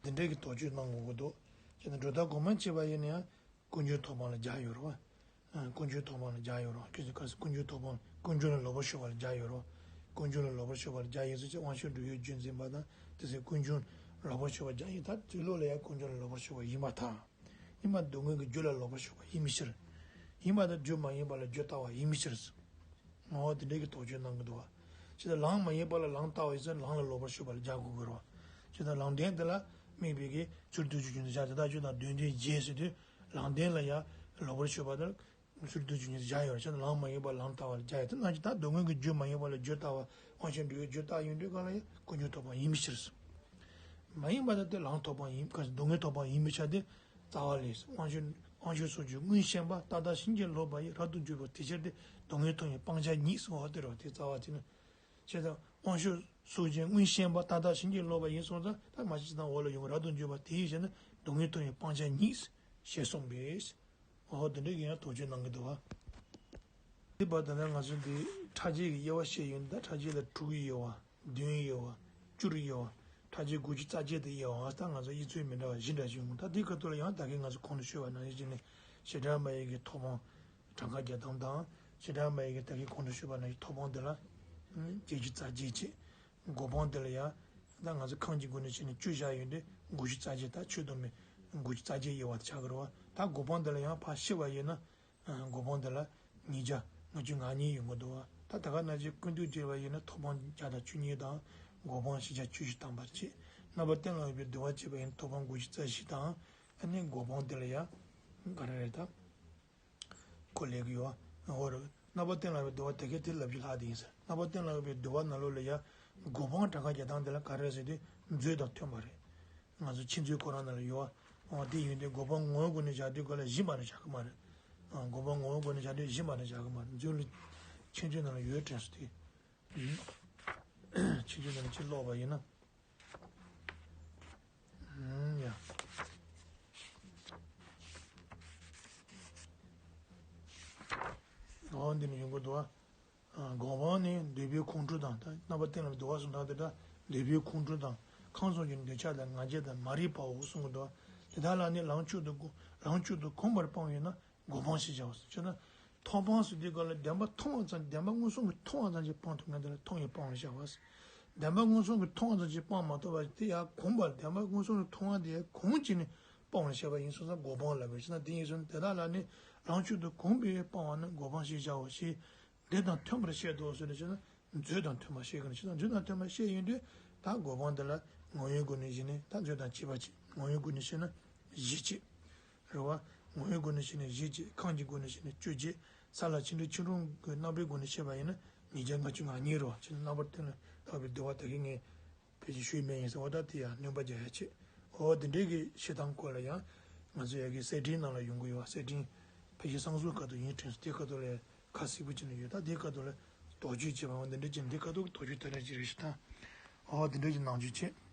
འདི་འདྲའི་གི་དོགས་གཅོད་གནང་དགོས་ཀྱི་འདུག་བྱས་ན་སྒྲོ་བཏགས་གོང་མ་བྱས་པ་ཡིན་ན་ཡང་ཀུན་འབྱུང་ཐོབ་སྤང་ལ་སྦྱར་ཡོད་རེད་བ། ཨ། ཀུན་འབྱུང་ཐོབ་སྤང་ལ་སྦྱར་ཡོད་རེད། ཁྱོད་ཚོས་ག་རེ་ཟེར་ཀུན་འབྱུང་ཐོབ་སྤང་ཀུན་འབྱུང་ལ་ལོག་པར་ཞུགས་པ་ལ་སྦྱར་ཡོད་རེད། ཀུན་འབྱུང་ལ་ལོག་པར་ཞུགས་པ་ལ་སྦྱར་ཡིན་ཟེར་ཅིག་དབང་ཕྱུག་འགྲོ་བའི་རྒྱུ་འཛིན་པ་དང་དེ་ཚོས་ཀུན་འབྱུང་ལོག་པར་ཞུགས་པ་སྦྱར་ཡིན། ད་མཛོད་ལུགས་ལ་ཡང་ཀུན་འབྱུང་ལ་ལོག་པར་ཞུགས་པ་ཡིན་པར་ཐལ། ཡིན་པ་སྡུག་བསྔལ་གྱི་རྒྱུ་ལ་ལོག་པར་ཞུགས་པ་ཡིན་པའི་ཕྱིར། ཡིན་པ་དང་རྒྱུ་མ་ཡིན་པ་ལ་རྒྱུ་ལྟ་བ་ཡིན་པའི་ཕྱིར། ངོ་བོ་དེ་འདྲའི་གི་དོགས་གཅོད་གནང་གི་འདུག་བ། ཅི་ལྟར་ལམ་མ་ཡིན་པ་ལ་ལམ་ལྟ་བ་ཡིན་ཟེར་ན་ལམ་ལ་ལོག་པར་ཞུགས་པ་ལ་སྦྱར་དགོས་ཀྱི་རེད་བ། ཅི་ལྟར་ལམ་བདེན་དེ་ལ་དམིགས་པའི་གི་སོ་རིག་སྟོབས་འབྱོར་ཆུང་མཚོ་བཞག་དེ་དག་བཅུ་དང་བདུན་བདུན་བརྒྱད་ཟེར་དུས་ལམ་བདེན་ལ་ཡང་ལོག་པར་ཞུགས་པ་དེ་ལ་སོ་རིག་སྟོབས་འབྱོར་ཆུང་མཚོ་སྦྱར་ཡོད་རེད། ཅི་ལྟར་ལམ་མ་ཡིན་པ་ལམ་ལྟ་བ་ལ་སྦྱར་ཡོད་དེ་ནང་བཞིན་ད་སྡུག་བསྔལ་གྱི་རྒྱུ་མ་ཡིན་པ་ལ་རྒྱུ་ལྟ་བ་དབང་ཕྱུག་འགྲོ་བའི་རྒྱུ་ལྟ་ཡོང་དུས་གང་ལ་ཡང་ཀུན་འབྱུང་ཐོབ་སྤང་ཡིན་པའི་ཕྱིར། མ་ཡིན་པ་དེ་ལམ་ཐོབ་སྤང་ཡིན་ག་སྡུག་བསྔལ་ཐོབ་སྤང་ཡིན་པའི་ཆ་དེ། རྩ་བ་ལས་དབང་ཕྱུག་དབང་ཕྱུག་སོགས་ཀྱི་སྔོན་ཞེན་པ་རྟག་ལྟ་ཕྱིན་ཅི་ལོག་པ་ཡི་རབ་ཏུ་འཇུག་པ་དེ་ཕྱིར་ཏེ་སྡུག་བསྔལ་མཐོང་བས་སྤང་བྱ་ཉིད་ཟེར་བ་དེ་རེད་བ། དེ་རྩ་བ་དེ་ནི། བྱས་ཙང་དབང་ཕྱུག་སོགས་ཀྱི་སྔོན་ཞེན་པ་རྟག་ལྟ་ཕྱིན་ཅི་ལོག་པ་ཡིན་སོང་ཙང་ད་མ་ཤི་ཙང་འོག་ལ་ཡོང་རབ་ཏུ་འཇུག་པ་དེ་ཡིས་བྱས་ན་སྡུག་བསྔལ་མཐོང་བས་སྤང་བྱ་ཉིད་ཞེས་གསུངས་པས། འོ་དེ་འདྲ་གི་ཡང་དོགས་གཅོད་གནང་གི་འདུག་བ། དེ་བར་ད་ནི་ང་ཚོ་འདི་ཕྲ་རྒྱས་ཀྱི་དབྱེ་བ་བཤད་ཡོད་ད་ཕྲ་རྒྱས་ལ་དྲུག་དབྱེ་བ། བདུན་དབྱེ་བ། བཅུར་དབྱེ་བ། ཕྲ་རྒྱས་དགུ་བཅུ་རྩ་བརྒྱད་དུ་དབྱེ་བ་ད་ང་ཚོ་དབྱེ་ཚུལ་མི་འདྲ་བ་བཞི་འདྲ་ཞིག་ཡོང་ད་དེའི་ཁ་ཐུག་ལ་ཡང་ད་གིན་ང་ཚོ་གོང་དུ་ཞུས་པ་ནང་བཞིན་བྱས་ནས་བྱེ་བྲག་སྨྲ་བའི་གི་ཐོབ་དཔང་གྲངས་ཀ་བརྒྱད་ཐམ་དང་བྱེ་བྲག་སྨྲ་བའི་གི་ད་གིན་གོང་དུ་ཞུས་པ་ནང་བཞིན་ཐོབ་དཔང་འདི་ལ། བརྒྱད་ཅུ་རྩ་བརྒྱད་བྱས། གོ་འཕང་དེ་ལ་ཡང་། ད་ང་ཚོ་ཁམས་ཀྱི་སྒོ་ནས་བྱས་ནས་བཅུ་བཞག་ཡོད་དུས་དགུ་བཅུ་རྩ་བརྒྱད། ད་ཆོས་དང་མི་དགུ་བཅུ་རྩ་བརྒྱད་དབྱེ་བ་དེ་ཆགས་ཀྱི་རེད་བ། ད་གོ་འཕང་དེ་ལ་ཡང་ཕར་ཤེས་པ་ཡིན་ན། གོ་འཕང་དེ་ལ་ཉིས་བརྒྱ་ལྔ་བཅུ་ང་གཉིས་ཡོང་གི་འདུག་བ། ད་ད་ག་ནང་བཞིན་ཀུན་བཏུས་བྱས་པ་ཡིན་ན་ཐོབ་དབང་བརྒྱ་དང་བཅུ་གཉིས་དང་། གོ་འཕང་བཞི་བརྒྱ་བཅུ་བཞི་ཐམ་པར་བྱེད། རྣམ་པ་གཏན་ལ་དབབ་པའི་བསྡུ་བ་བྱས་པ་ཡིན་ན་ཐོབ་དབང་དགུ་བཅུ་རྩ་བཞི་དང་། ཨ་ནི་གོ་འཕང་དེ་ལ་ཡང་ག་རེ་རེད་ད། ཁོ་ལེགས་ཡོད། འོ་རེད། རྣམ་པ་གཏན་ལ་དབབ་པའི་བསྡུ་བ་དེ་གའི་དེ་ལབ་རྒྱུ་ལྷག་དེ་ཡིན་ཟེར། རྣམ་པ་གཏན་ལ་དབབ་པའི་བསྡུ་བ་ནང་ལོགས་ལ་ཡ། གོ་འཕང་གྲངས་ཀ་རྒྱག་སྟངས་དེ་ལ་ག་རེ་ཟེར་དུས་མཛོད་དང་མཐུན་པ་རེད། ང་ཚོ་ཕྱི་མཛོད་ཁོ་རང་ནང་ལ་ཡོད། འོ་དེ་ཡིན་དུས་གོ་འཕང་ངོ་བོའི་སྒོ་ནས་བཞག་དུས་ག་ལ་བཞི་མ་རེད་བཞག་གི་མ་རེད། གོ་འཕང་ངོ་བོའི་སྒོ་ནས་བཞག་དུས་བཞི་མ་རེད་བཞག་གི་མ་རེད། མཛོད་ལ་ཕྱི་མཛོད་ནང་ལ་ཡོད་དྲན་སོང་དེ། ཕྱི་མཛོད་ནང་ལ་ཅིག་ཀློག་པ་ཡིན་ན། ཨུམ། ཡ། འོ་འདི་ནས་ཡོང་གི་འདུག་ཨ། གོ་འཕང་ནི་འདོད་པའི་ཁོང་ཁྲོ་དང་། ད་རྣམ་པ་གཏན་ལ་དབབ་པའི་བསྡུ་བ་གསུང་སྟངས་དེ་འདྲ། འདོད་པའི་ཁོང་ཁྲོ་དང་། ཁམས་གསུམ་གྱི་འདོད་ཆགས་དང་ང་རྒྱལ་དང་མ་རིག་པའོ་གསུང་གི་འདུག། དེ་དག་ལ་ནི་ལམ་མཆོག་ཏུ་ལམ་མཆོག་ཏུ་གོམས་པར་སྤངས་པས་ན་གོ་འཕང་ཞེས་བྱའོ། ཅེ་ན། ཐོབ་དབང་ཟེར་དུས་ག་ལ་བདེན་པ་མཐོང་བ་ཙམ། བདེན་པ་མངོན་སུམ་གྱིས་མཐོང་བ་ཙམ་ཞིག་སྤང་ཐུབ་མཁན་དེ་ལ་མཐོང་བའི་སྤང་བ་ཞེས་བྱ་བ། བདེན་པ་མངོན་སུམ་གྱིས་མཐོང་བ་ཙམ་ཞིག་སྤང་མ་ཐུབ་པ་དེ་ཡང་གོམས་པ། བདེན་པ་མངོན་སུམ་གྱིས་མཐོང་བ་དེ་གོམས་བྱས་ནས་སྤང་བ་ཞེས་པ་ཡིན་སོང་ཙང་གོ་འཕང་ལབ་པའི་ཕྱིར་ན། དེ་ཡིན་སོང་དེ་དག་ལ་ནི་ལམ་མཆོག་ཏུ་གོམས་པས་སྤང་བ་ནི་གོ་འཕང་ཞེས་བྱའོ་ཞེས། འདི་དང་མཐུན་པར་བཤད་དོ་ཟེར་ནས་བཤད་ན། མཛོད་དང་མཐུན་པར་བཤད་ཀྱི་ནི་ཕྱིར་ན། མཛོད་དང་མཐུན་པར་བཤད་ཡོང་དུས་ད་གོ་འཕང་དེ་ལ་ངོ་བོའི་སྒོ་ནས་བཞི་ནི། ད་མཛོད་དང་བཅས་པ་བཅས། ངོ་བོའི་སྒོ་ནས་བཤད་ན་བཞི་བཅས། རེད་བ། ངོ་བོའི་སྒོ་ནས་བཤད་ན་བཞི་བཅས། ཁམས་ཀྱི་སྒོ་ནས་བཤད་ན་བཅུ་བཅས། ས་ལ་ཆེ་འབྲིང་ཆུང་འབྲིང་གི་རྣམ་པའི་སྒོ་ནས་བཤད་པ་ཡིན་ན་ཉིས་བརྒྱ་ལྔ་བཅུ་ང་གཉིས་རེད་བ། ཅེ་ན། རྣམ་པ་གཏན་ལ་དབབ་པའི་བསྡུ་བ་དེ་གའི་ངས་ཕལ་ཆེར་ཞུས་མེད་ཡིན་ཟེར་བ། ད་དེ་ཡང་སྣོན་པ་རྒྱག་ཡ་ཆེ། འོ་དེ་འདྲའི་གི་བཤད་སྟངས་སྐོར་ལ་ཡང་ང་ཚོ་ཡ་གི་གསེར་ཕྲེང་ནང་ལ་ཡོང་གི་ཡོད། གསེར་ཕྲེང་ཕལ་ཆེར་གསང་གསུམ་ཁ་ཐུག་ཡིན་དྲན་སོང་། དེ་ཁ་ཐུག་ལ་ཁ་གསལ་པོ་བྱས་ནས་ཡོད། ད་དེ་ཁ་ཐུག་ལ་དོགས་གཅོད་བྱེད་པ་འོ་དེ་འདྲ་བྱས་ནས་དེ་ཁ་ཐུག་གི་དོགས་གཅོད་དེ་འདྲ་ཅིག་རེད་ཤག་ད། འོ་དེ་འདྲ་ཅིག་ནང་བཅུད་བྱས།